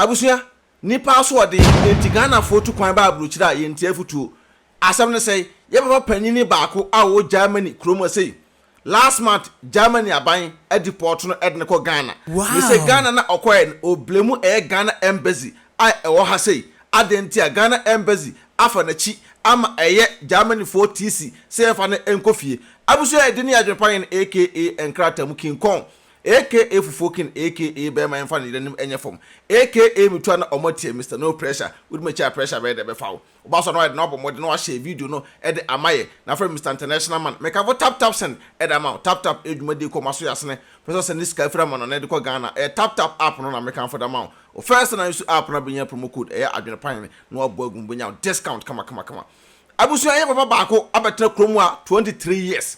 Abusua, nnipa asoɔden nti Ghanafoɔ tu kwan ba aburokyire a yɛntie afutuo. Asɛm ne sɛn? Yɛn papa panyini baako a ɔwɔ Germany kurom ha sei, last month Germany aban deport no de no kɔ Ghana. Mese Ghana na ɔkɔɛ no, ɔblemu ɛyɛ Ghana Embassy a ɛwɔ ha sei. Adɛn nti a Ghana Embassy afa n'akyi ama ɛyɛ Germanyfoɔ TC sɛ yɛmfa no nkɔ fie? Abusua, ɛde ne adwene pa yɛn aka nkrataa mu King Kong Aka fufuo king aka bɛɛma yɛnfa ne yere anim nyɛ fam aka metu a na ɔmo atie Mister no pressure wodi makyi a pressure bɛyɛ dɛ bɛfa wo woba so a na wayɛ dɛ na wabɔ mmɔden na wahyɛ video no de ama yɛ na afrɛ me Mister International Man mekamfo tap tap send de ama wo tap tap yɛ dwumadie kɔ maso yɛ asene pɛ sɛ ɔsɛnde sika firi amanɔne de kɔ Ghana ɛyɛ tap tap app no na mekamfo de ama wo wo first na use app no abɛnya promo code ɛyɛ adwene pa hene na wabɔ agu mu bɛnya wo discount kama kama kama abusua yɛ papa baako abɛtena kurom a 23 years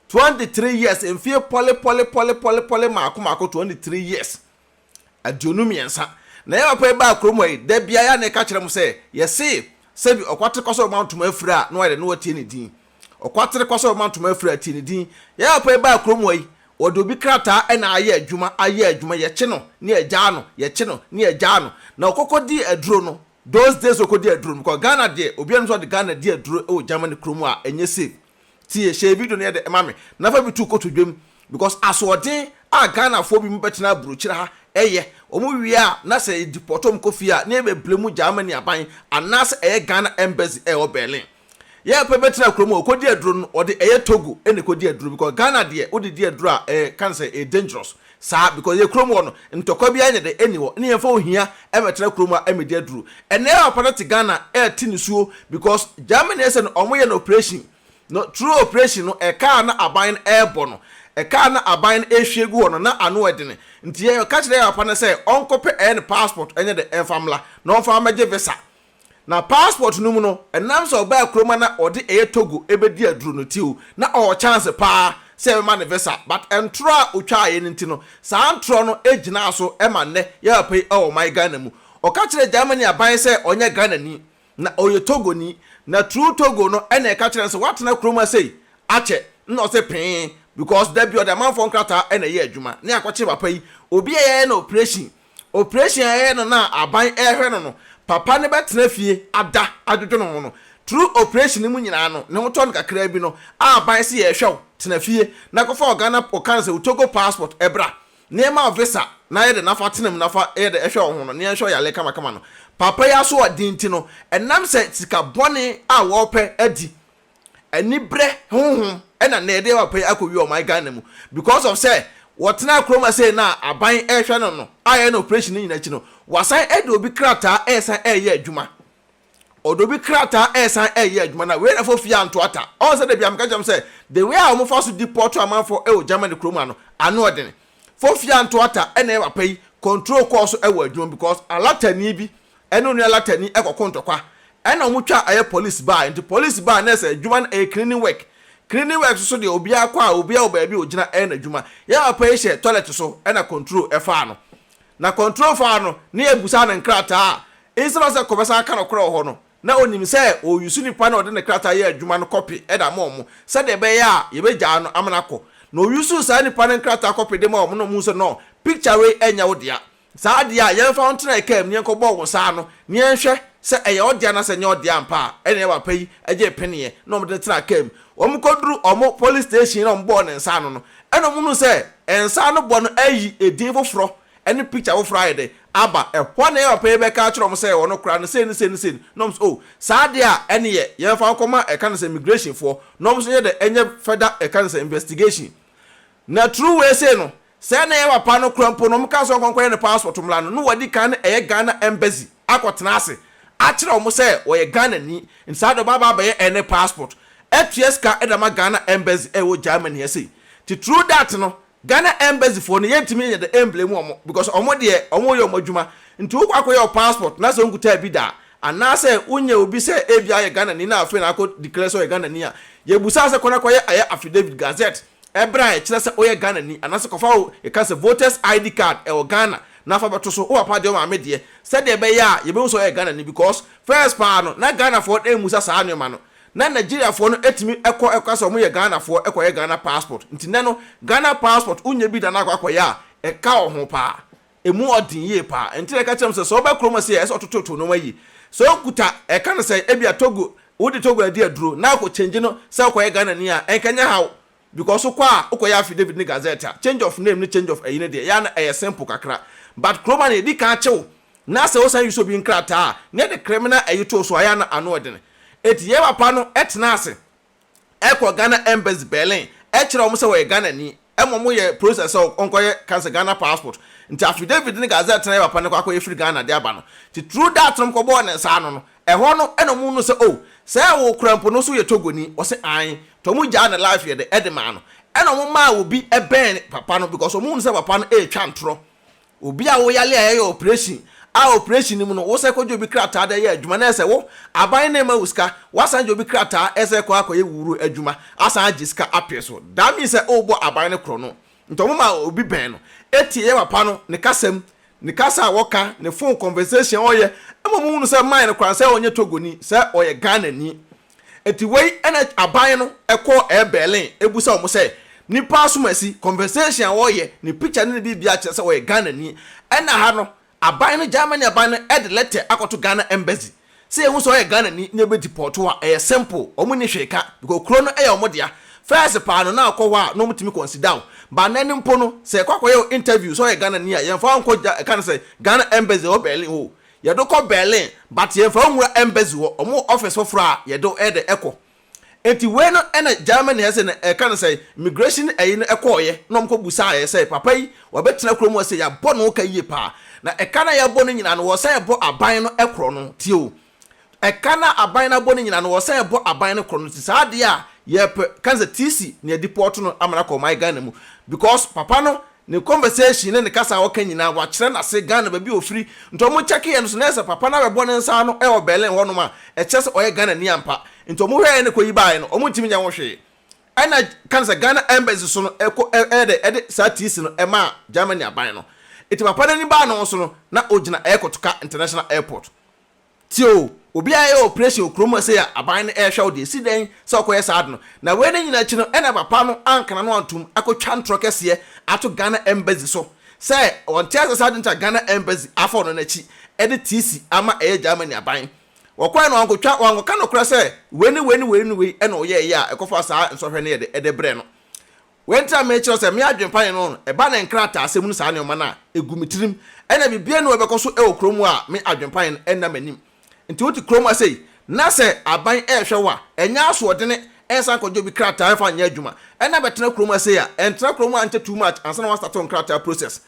23 years, mfie pɔle pɔle pɔle pɔle pɔle maako maako 23 years, 23. Na yɛ papa yi baa kurom hɔ yi, da biara yɛ na ɛka kyerɛ mo sɛ yɛse sɛbi ɔkwatere kɔ sɛ ɔma ntoma afiri a na wayɛ dɛ na watie ne din. Ɔkwatere kɔ sɛ ɔma ntoma afiri a tie ne din. Yɛ papa yi baa kurom hɔ yi, wɔde obi krataa ɛna ayɛ adwuma, ayɛ adwuma, yɛkye no ne yɛgyaa no, yɛkye no ne yɛgyaa no. Na ɔkɔkɔ dii aduro no, those days ɔkɔdi aduro no, because Ghana deɛ, obiara nim sɛ ɔde Ghana di aduro wɔ Germany kurom a ɛnyɛ safe. Tie, hyɛ video no yɛ dɛ ma me na fa bi to kotodwe mu because asoɔden a Ghanafoɔ bi mo bɛtena abrokyire ha yɛ, wɔn wie a na sɛ yɛ deport wɔn kɔ fie a na yɛ bɛ blame Germany aban anaasɛ ɛyɛ Ghana embassy a ɛwɔ Berlin. Yɛ pɛ bɛtena kurom hɔ kɔdi aduro no wɔde ɛyɛ Togo na ɛkɔdi aduro because Ghana deɛ wode di aduro a ɛyɛ ka no sɛ ɛyɛ dangerous saa because yɛ kurom hɔ no ntɔkwa biara nyɛ dɛ ɛnni hɔ ne yɛmfa ohia ɛmɛtena kurom ha ɛmɛdi aduro. Ɛnɛ papa no te Ghana ɛɛte nisuo because Germany ɛsɛ no wɔn yɛ no operation No true operation no ɛka a na aban no ɛrebɔ no, ɛka a na aban no ɛrehwie gu hɔ no na ano ɛdene. Nti yɛ ka kyerɛ yɛ papa no sɛ ɔnkɔpɛ ɛyɛ ne passport ɛnyɛ dɛ ɛmfa mmla na ɔmfa mmɛgye visa. Na passport no mu no ɛnam sɛ ɔbaa kurom a na ɔde ɛyɛ Togo ɛbɛdi aduro no ti o na ɔwɔ chance paa sɛ yɛbɛma no visa but ntorɔ a ɔtwaaeɛ no nti no saa ntorɔ no gyinaa so ma nnɛ yɛ papa yi ɛwɔ ɔman Ghana mu. Ɔka kyerɛɛ Germany aban sɛ ɔnyɛ Ghanani. Na ɔyɛ Togoni, na through Togo no ɛna ɛka kyerɛ no sɛ watena kurom ha sei akyɛ, nna ɔse pee because da bi ɔde amanfoɔ nkrataa ɛna ɛyɛ adwuma, ne akɔkye papa yi, obi a yɛyɛ no operation, operation a yɛyɛ no no a aban ɛrehwɛ no no, papa no bɛtena fie ada adwodwo ne ho no, through operation no mu nyinaa no, ne ho tɔ no kakraa bi no, a aban se yɛrehwɛ wo, tena fie na kɔfa wo Ghana, wɔka no sɛ wo Togo passport bra. Nneɛma a visa na yɛ de na fa tena mu na fa yɛ de hwɛ wo ho no, nea nhwɛ ɔyare kamakama no. Papa yi asoɔden nti no, ɛnam sɛ sika bɔne a wɔpɛ adi, anibrɛ honhom na nnɛ yɛde papa yi akɔwie ɔman Ghana mu because of sɛ wɔtenaa kurom ha sei na aban rehwɛ no no a yɛyɛ no operation no nyinaa akyi no, wasan de obi krataa resan reyɛ adwuma. Ɔde obi krataa ɛresan ɛreyɛ adwuma na wei na fo fie anto ata. Ɔn sɛ dabi a meka kyerɛ mo sɛ the way a wɔn fa so deport amanfoɔ ɛwɔ Germany kurom ha no ano ɔdene. Fo fie anto ata ɛna ɛyɛ papa yi control kɔɔ so ɛwɔ adwuma mu because alatani bi ɛne onua latani ɛkɔko ntɔkwa ɛna wɔn twa ɛyɛ police baa nti police baa na ɛsɛ adwuma no ɛyɛ cleaning work. Cleaning work soso deɛ obiara kɔ a obiara wɔ baabi a ogyina ɛyɛ n'adwuma. Yɛn papa yi hyɛ toilet so ɛna control ɛfaa no. Na control faa no ne yɛbusaa no nkrataa a Instead of sɛ kɔbɛsan aka nokorɛ wɔ hɔ no, na ɔnim sɛ ɔreuse nipa no a ɔde ne krataa yɛ adwuma no kɔpe de ama wɔn sɛdeɛ ɛbɛyɛ a yɛbɛgyaa no ama no akɔ. Na ɔusuu saa nipa no nkrataa kɔpe de maa wɔn na wɔhuu sɛ no, picture wei ɛnyɛ wo dea. Saa adeɛ a yɛmfa wo ntena kaa mu na yɛnkɔbɔ wo nsa ano na yɛnhwɛ sɛ ɛyɛ wo dea anaasɛ ɛnyɛ wo dea ampa a, ɛnneɛ papa yi gyee peneɛ na wɔde no tenaa kaa mu. Wɔkɔduru wɔn police station na wɔbɔɔ ne nsa ano no, ɛna wɔhunuu sɛ nsa ano bɔ no ayi edin foforɔ ɛne picture foforɔ ayɛ dɛ aba ɛhɔ na yɛ papa yi bɛka akyerɛ wɔn sɛ ɔno koraa no sei ne sei ne sei na wɔn sɛ oh saa deɛ a ɛne yɛ yɛmfa nkɔma ɛka no sɛ immigration foɔ na wɔn nso nyɛ dɛ ɛnyɛ further ɛka no sɛ investigation na true wei sei no sɛ na yɛ papa no koraa mpo no wɔn ka sɛ ɔnkɔ nkɔyɛ ne passport mmra no na wɔadi kan ne ɛyɛ Ghana embassy akɔtena ase akyerɛ wɔn sɛ ɔyɛ Ghana ni nti saa deɛ ɔba aba abɛyɛ ɛne passport atua sika ɛde ama Ghana embassy ɛwɔ Germany ha sei nti true that no Ghana embassy foɔ no yɛntumi nyɛ dɛ ɛmblame wɔn because wɔn deɛ wɔn reyɛ wɔn adwuma nti wokɔ akɔyɛ wo passport na sɛ wonkutaa bi da a anaasɛ wonyɛ obi sɛ ebia ɔyɛ Ghana ni na afei na akɔ declare sɛ ɔyɛ Ghana ni a yɛbusaa sɛ kɔ na kɔyɛ ayɛ affidavit gazette ɛberɛ a ɛkyerɛ sɛ woyɛ Ghana ni anaasɛ kɔfa wo yɛka sɛ voters ID card ɛwɔ Ghana na fa bɛto so wo papa deɛ wo maame deɛ sɛdeɛ ɛbɛyɛ a yɛbɛhu sɛ ɔyɛ Ghana ni because first paa no na Ghanafoɔ ɛmmusa saa nneɛma no Na Nigeriafoɔ no tumi kɔ kɔka sɛ wɔyɛ Ghanafoɔ kɔyɛ Ghana passport. Nti nnɛ no Ghana passport wonyɛ bi da na akɔ akɔyɛ a, ɛka wo ho paa. Emu ɔden yie paa. Nti na ɛka kyerɛ m sɛ ɔbɛ kurom ase a, ɛsɛ ɔtototo nneɛma yie. Sɛ okuta ɛka no sɛ ebia Togo, wode Togo adi aduro na akɔ change no sɛ wokɔyɛ Ghana ni a, ɛnka nyɛ haw, because wokɔ a wokɔyɛ affidavit ne gazette a, change of name ne change of ɛyi ne deɛ yɛa no ɛyɛ simple kakra. But kurom a na yɛdi kan akyew na sɛ wosan yi so obi nkrataa a, ne yɛde criminal ɛyi to so a, yɛa no ano ɔden. Eti yɛ papa no ɛtena ase ɛkɔ Ghana Embassy Berlin, ɛkyerɛ wɔn sɛ wɔyɛ Ghana ni, ɛma wɔn yɛ process sɛ ɔnkɔyɛ kansa Ghana passport. Nti affidavit ne gazette na yɛ papa no kɔ akɔyɛ firi Ghana de aba no. Nti through that no, kɔbɔɔ ne nsa ano no, ɛhɔ no ɛna ɔmo no sɛ, o sɛ ɛwɔ kura mpo no so yɛ Togoni. Ɔsɛ ae, nti ɔmo gyaa ne life yɛ de ɛde maa no. Ɛna ɔmo maa obi ɛbɛn papa no, because ɔmo hu sɛ papa no ɛretwa ntorɔ. Obi a woyale a yɛyɛ operation a, operation no mu no, wosɛ kɔgye obi krataa de yɛ adwuma na ɛsɛ wo aban ne ma wo sika, wasan gye obi krataa ɛsɛ kɔ akɔyɛ wuro adwuma, asan agye sika apɛ so. That means sɛ ɔrebɔ aban no korɔ no. Nti ɔmo ma obi bɛn no etie yɛ papa no ne kasam, ne kasa a wɔka, ne phone conversation a ɔyɛ, ɛma ɔmo hunu sɛ man no koraa sɛ ɔnyɛ Togoni, sɛ ɔyɛ Ghana ni. Nti wei ɛna aban no ɛkɔ ɛyɛ Berlin ebusa wɔn sɛ nipa asomasi, conversation a wɔyɛ, ne picture ne ne biribi akyerɛ sɛ ɔyɛ Ghana ni. Ɛna ha no, aban no, Germany aban no ɛde letter akɔto Ghana Embassy sɛ ehu sɛ ɔyɛ Ghana ni na ebe deport a, ɛyɛ simple, wɔn ni hwee ka, because kuro no ɛyɛ wɔn dea. First paa no, na akɔ hɔ a na wɔn tumi consider o, ba n'anim mpo no, sɛ ɛkɔ akɔyɛ interview sɛ ɔyɛ Ghana ni a, yɛnfa nkɔ gya ɛka no sɛ Ghana Embassy ɛwɔ Berlin hɔ. Yɛde kɔ Berlin, but yɛnfa nwura embassy hɔ. Ɔmo office foforɔ a yɛde ɛde ɛkɔ. Nti wei no ɛna Germany ɛsɛ no ɛka no sɛ immigration ɛyi no ɛkɔɔyɛ na ɔmo kɔ busa ayɛ sɛ papa yi wɔbɛtena kurom hɔ sɛ yɛabɔ no ka yie paa, na ɛka na yɛabɔ no nyinaa no, wɔsan ɛbɔ aban no ɛkorɔ no. Tie o, ɛka na aban no abɔ no nyinaa no, wɔsan ɛbɔ aban no korɔ no. Ti saa adeɛ a yɛpɛ ka sɛ TC na yɛde deport no ama no akɔ ɔman Ghana mu, because papa no ne conversation ne ne kasa a wɔka nyinaa, wakyerɛ n'ase Ghana baabi a ofiri. Nti ɔmo kyɛke yɛ no so na ɛsɛ papa no abɛbɔ ne nsa ano ɛwɔ Berlin hɔnom a, ɛkyerɛ sɛ ɔyɛ Ghana ni ampa. Nti ɔmo hwɛɛ ne kɔ yi baeɛ no, ɔmo ntumi nyɛ ho hwee. Ɛna kan sɛ Ghana Embassy so no ɛkɔ ɛyɛ dɛ ɛde saa TC no ɛmaa Germany aban no. Nti papa n'ani baa no so no, na ogyina ɛyɛ Kotoka International Airport. Tie o, obi a ɛyɛ operation wɔ kurom sɛ yɛ aban no ɛrehwɛ wo deɛ si dɛn sɛ ɔkɔyɛ saa ade no. Na wei ne nyinaa akyi no, ɛna papa no ankana no antom akɔtwa ntorɔ kɛseɛ ato Ghana Embassy so sɛ ɔnte ase saa ade nti a Ghana Embassy afa ɔno n'akyi ɛde TC ama ɛyɛ Germany aban. Wɔkɔɛ no, wankɔtwa, wankɔka nokorɛ sɛ wei ne wei ne wei ne wei ɛna ɔyɛɛyɛ a ɛkɔfa saa nsɔhwɛ no yɛde ɛde brɛ no. Wei nti a mekyerɛ sɛ me adwempa yɛ no, ɛba ne nkrataa asɛm no, saa nneɛma no a ɛgu me tirim, ɛna biribiara ni wɔbɛkɔ so ɛwɔ kurom a me adwempa yɛ no ɛnna m'anim. Nti wote kurom ase na sɛ aban ɛrehwɛ wo a, ɛnyɛ asoɔdene ɛnsan kɔgye obi krataa ɛmfa nyɛ adwuma. Ɛna bɛtena kurom ase a, ɛntena kurom a nkyɛ too much ansa na wastate wo nkrataa process.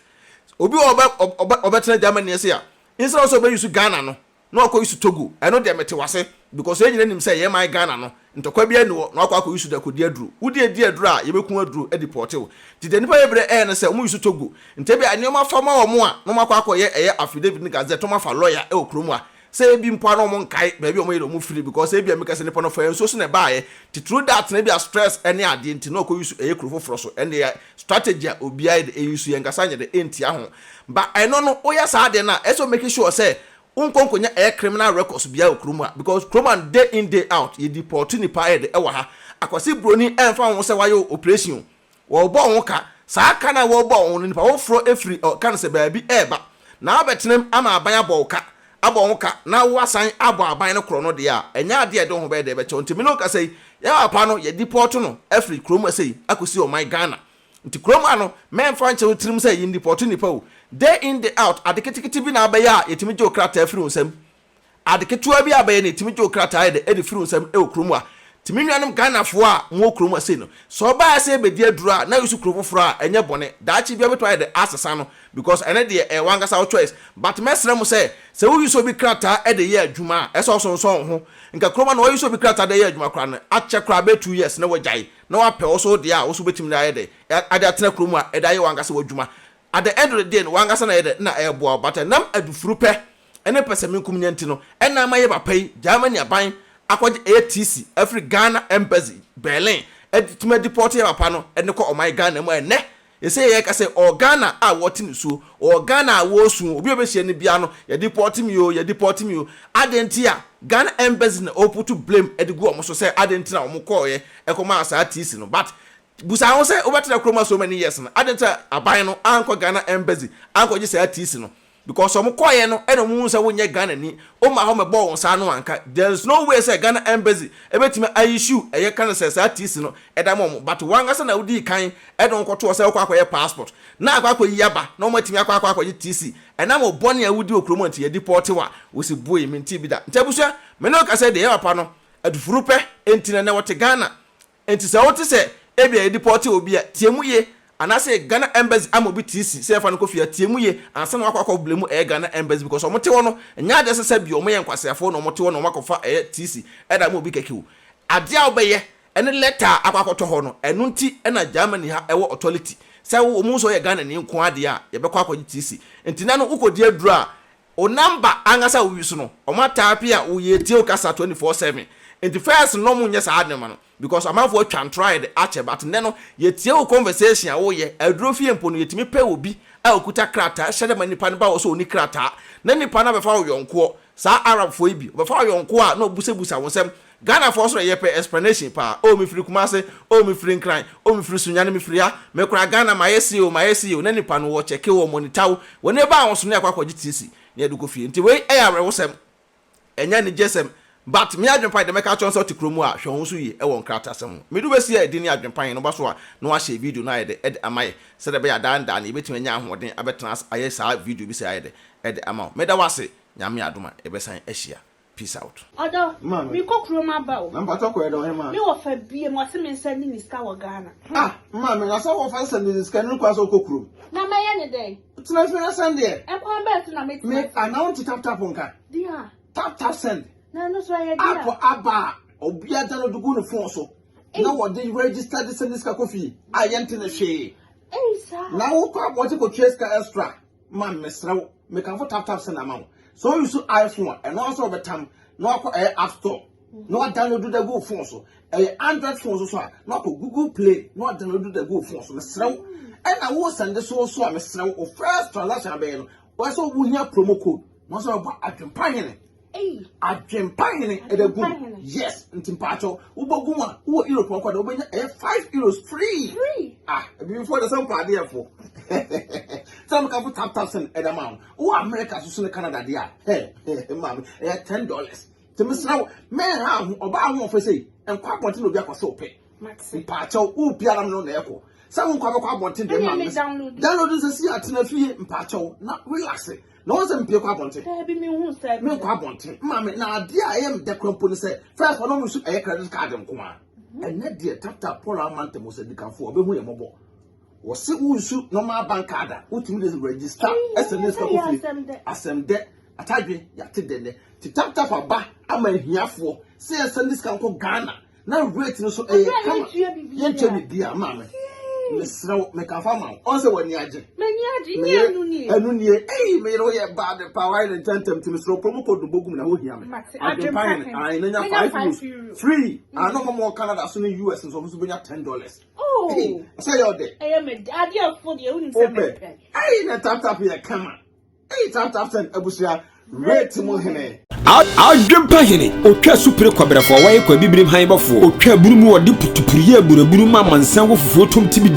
Obi wɔ ɔbɛ ɔbɛtena Germany ase a, instead of sɛ ɔbɛyi so Ghana no na wakɔ yi so Togo, ɛno deɛ mete wase, because yɛn nyinaa nim sɛ yɛn man Ghana no, ntɔkwa bi ani hɔ na wakɔ akɔ yi so de akɔdi aduro. Wodi edi aduro a, yɛbɛku aduro deport wo. Nti deɛ nipa bebree ɛyɛ no sɛ wɔn yi so Togo. Nti ebi a nneɛma fa ma wɔn a, na wɔn akɔ akɔyɛ ɛyɛ affidavit ne gazette, wɔn afa lawyer ɛwɔ kurom a, sɛ ebi mpo a na wɔn nkae baabi a wɔn yɛ de wɔn firi, because ebi a meka sɛ nipa no fa nsuo so na ɛbaayɛ. Nti through that na ebi a stress ɛne adeɛ nti na ɔkɔ yi so ɛyɛ kuro foforɔ so. Ɛne yɛ strategy a obiara yɛ de ɛyi so, yɛn kasa nyɛ de ɛntia ho ba. Ɛno no, woyɛ saa adeɛ no a, ɛsɛ make sure sɛ wonkɔ nkɔnya ɛyɛ criminal records biara wɔ kurom a, because kurom a day in day out yɛ deport nipa yɛ de ɛwɔ ha. Akwasi Buroni, ɛmfa ho sɛ wayɛ operation o, wɔbɔ ho ka. Saa ka no a wɔbɔ ho no, nipa foforɔ efiri ɔka no sɛ baabi ɛɛba na abɛtenam ama aban abɔ wo ka, abɔ ho ka na wasan abɔ aban no korɔ no deɛ a, ɛnyɛ adeɛ a ɛde ho bɛyɛ deɛ ɛbɛkyɛw. Nti me ne wo kasa yi, yɛ papa no yɛ deport no afiri kurom ɛsɛ yi akɔsi ɔman Ghana. Nti kurom ha no, mɛmfa nkyɛ wo tirim sɛ yɛn deport nipa o. Day in day out, ade ketekete bi na abɛyɛ a, yɛtumi gye wo krataa firi wo nsam. Ade ketewa bi abɛyɛ no, yɛtumi gye wo krataa yɛ de ɛde firi wo nsam ɛwɔ kurom ha. Nti me nuanom Ghanafoɔ a mowɔ kurom ha sei no, sɛ ɔbaa sɛ yɛbɛdi aduro a na yɛsu kuro foforɔ a, ɛnyɛ bɔne. Daakye bi wobɛtumi ayɛ de asesa no, because ɛno deɛ ɛyɛ wankasa wo choice. But mɛsrɛ mo sɛ woyi sɛ obi krataa ɛde yɛ adwuma a, ɛsɛ ɔsonsɔn wo ho. Nka kurom ha na wɔyi sɛ obi krataa de yɛ adwuma koraa no, akyɛ koraa bɛyɛ 2 years na wagyae na wapɛ wo so deɛ a wo so wobɛtumi de ayɛ de ade atena kurom a ɛde ayɛ wankasa w'adwuma. At the end of the day no, wankasa na ɛyɛ dɛ na ɛɛboa wo. But ɛnam adufuru pɛ ɛne pɛsɛmenkum nya nti no, ɛna ama yɛ papa yi, Germany aban akɔgye ɛyɛ TC afiri Ghana Embassy Berlin, ɛtumi deport yɛ papa no ɛde kɔ ɔman Ghana mu. A ɛnɛ ɛsɛ yɛ ka sɛ ɔwɔ Ghana a wɔte ne suo, ɔwɔ Ghana a wɔresu. Obi a ɔbɛhyia no bia no, yɛ deport mi o, yɛ deport mi o. Adɛn nti a Ghana Embassy na ɔput blame ɛde gu wɔn so sɛ adɛn nti na wɔn kɔɔyɛ ɛkɔmaa saa TC no? But Busa ho sɛ wobɛtena kurom ha so many years no, adɛn nti a aban no ankɔ Ghana embassy ankɔgye saa TC no? Because ɔmo kɔeɛ no ɛna ɔmo hu sɛ wonyɛ Ghana ni, woma hɔ mɛbɔɔ wo nsa ano anka. There is no way sɛ Ghana embassy ɛbɛtumi a issue ɛyɛ ka no sɛ saa TC no ɛda ma ɔmo. But wankasa na wodii kan ɛde wo kɔtoɔ sɛ wokɔ akɔyɛ passport na akɔ akɔyi aba na ɔmo atumi akɔ akɔ akɔgye TC. Ɛnam wo bɔne a wodi wɔ kurom hɔ nti yɛ deport wo a, wosi bue mentee bi da. Nti abusua, me ne wo kasa yi deɛ ɛyɛ papa no adufuru pɛ nti na ɛnɛ wɔte Ghana. Enti sɛ wote sɛ ebia yɛdepɔɔte obi a, tie mu ye, anaasɛ Ghana Embassy ama obi TC sɛ yɛmfa no nkɔ fie a, tie mu ye ansa na woakɔ akɔ blame ɛyɛ Ghana Embassy because wɔte hɔ no, ɛnyɛ adeɛ sɛ sɛbi wɔyɛ nkwaseafoɔ na wɔte hɔ na wɔakɔfa ɛyɛ TC ɛde ama obi kɛkɛ o. Adeɛ a wobɛyɛ ɛne letter a akɔ akɔtɔ hɔ no, ɛno nti na Germany ha ɛwɔ authority sɛ wo wɔn hu sɛ woyɛ Ghanani nko ara deɛ a, yɛbɛkɔ akɔgye TC. Nti na no wokɔdi aduro a, Wo number ankasa a wo use no ɔmo ataape a wo yɛ tie wo kasa 24/7 nti first no na ɔmo nyɛ saa nneɛma no because amanfoɔ atwa ntorɔ ayɛ de akyɛ but nnɛ no yɛ tie wo conversation a wo yɛ aduro fie mpo no yɛtumi pɛ obi a okuta krataa hyɛ dɛ ma nipa no ba wɔ sɛ ɔni krataa na nipa no abɛfa wo yɔnkoɔ saa Arab foɔ yi bi ɔbɛfa wo yɔnkoɔ a na ɔbusabusa wo nsɛm Ghana foɔ nso yɛ pɛ explanation paa oh me firi Kumasi oh me firi Nkran oh me firi Sunyani me firi ha me kora Ghana mayɛ sei oh mayɛ sei oh na nipa no wɔ kyɛke wɔ monitor wo w'ani ba ahoso ne akɔ akɔgye TC na yɛde kɔ fie nti wei ɛyɛ awerɛhosɛm ɛnyɛ anigyesɛm but me adwempa deɛ mɛka akyerɛ wo sɛ wote kuro mu a hwɛ wo ho so yie ɛwɔ nkratasɛm ho medu bɛsi a ɛdin ne adwempa yɛn no ba so a na wahyɛ video no ayɛ dɛ ɛde ama yɛ sɛdeɛ ɛbɛyɛ a daa ne daa no yɛbɛtumi anya ahoɔden abɛtena ase ayɛ saa video bi sɛ ayɛ dɛ ɛde ama wo meda wo ase Nyame adom a yɛbɛsan ahyia. Peace out. Ɔdɔ, Maame. mekɔ kurom aba o. Na mpakyɛw kɔyɛ dɛn ɔhemaa? Me wɔfa biem, ɔse me nsa nni ne sika wɔ Ghana. Hmm. Ah, maame, na sɛ wɔfa sɛ ne sika no kwan sɛ wokɔ kurom. Na mɛyɛ ne dɛn? Tena fie na sɛn deɛ. Ɛkwan bɛn so na mɛtumi Me, asɛn? anaa wonte tap tap nka? Deɛ a. Tap tap send. Na ɛno nso ɛyɛ deɛ a. App aba a, obiara download gu ne phone so. Ei. Na wɔde register de send sika kɔ fie a yɛnte ne hwee. Ei saa. Na wokɔ abɔnten kɔtua sika extra. Man mesrɛ wo mekamfo tap tap send ama wo. Sɛ wo use iPhone a ɛno ara sɛ wɔbɛtam na wakɔ ɛyɛ app store na wa download da gu wo phone so. Ɛyɛ Android phone so so a na wakɔ Google Play na wa download da gu wo phone so. Mesrɛ wo ɛna wo send so so a mesrɛ wo wo first transaction abɛyɛ no wɔyɛ sɛ wohia promo code na wɔsɛ wɔbɔ adwempa hene. Adwempa hene ɛda gu mu. Yes, nti mpakyɛw wobɔ gu mu a wowɔ Europe ɔkɔ de wobɛnya ɛyɛ €5 free. Free. Ah, ebibifoɔ de sɛ mpa adeɛ fo. Sɛ mo ka fo tap tap send ɛda ma wo. Wowɔ America so so ne Canada deɛ a, hɛ maame ɛyɛ $10. Nti mesrɛ wo mɛnha ho ɔbaa ho ɔfɛ sei nkɔ abɔnten na obi akɔ sɛ ɔpɛ. Mpakyɛw wo biara no na ɛkɔ. Sɛ wo nkɔ abɛkɔ abɔnten deɛ maame. Download nsɛ si atena fie mpakyɛw na relax. Na wɔn sɛ mpie kɔ abɔnten. Daabi mi hu sɛ. Mi nkɔ abɔnten. Maame na adeɛ a ɛyɛ mi dɛ kora mpo ne sɛ first ɔno nso ɛyɛ credit card nko a. Mhm. Ɛnɛ deɛ tata Paul Amante mo sɛ dikanfo ɔbɛhu yɛ mɔbɔ. Wɔsi wo nsu normal bank card a wotumi de register ɛsɛ ne sika kɔ fie. Asɛm dɛ atadwe yate dɛ nɛ. Ti tap tap aba ama ahiafoɔ sɛ yɛsɛ ne sika nkɔ Ghana. Na rate no so ɛyɛ kama. Yɛntua biribiara maame. Mesrɛ wo mekafa ma wo. Ɔn sɛ w'ani agye. M'ani agye nyɛ ɛnu nie. Ɛnu nie. Ei me yere woyɛ bad paa wayɛ ne ntɛntɛm nti mesrɛ wo promo code no bɔ gu mu na ho hia me. Adwempa hene. Ae na nya €5 free. Ah na ɔma mo Canada so ne US nso ɔmo nso bɛnya $10. Oh. Sɛ yɛ ɔdɛ. Ɛyɛ me adeɛ fo deɛ wonim sɛ mepɛ. Ei na tap tap yɛ kama. Ei tap tap send abusua rate mu hene. Adwempa hene, otwa supire kɔbrɛfoɔ, wɔyɛ kɔ abibirim han bɔfoɔ, otwa aburu mu ɔde putupuru yɛ aburaburu ma amansan wɔ fufuo tom tibi.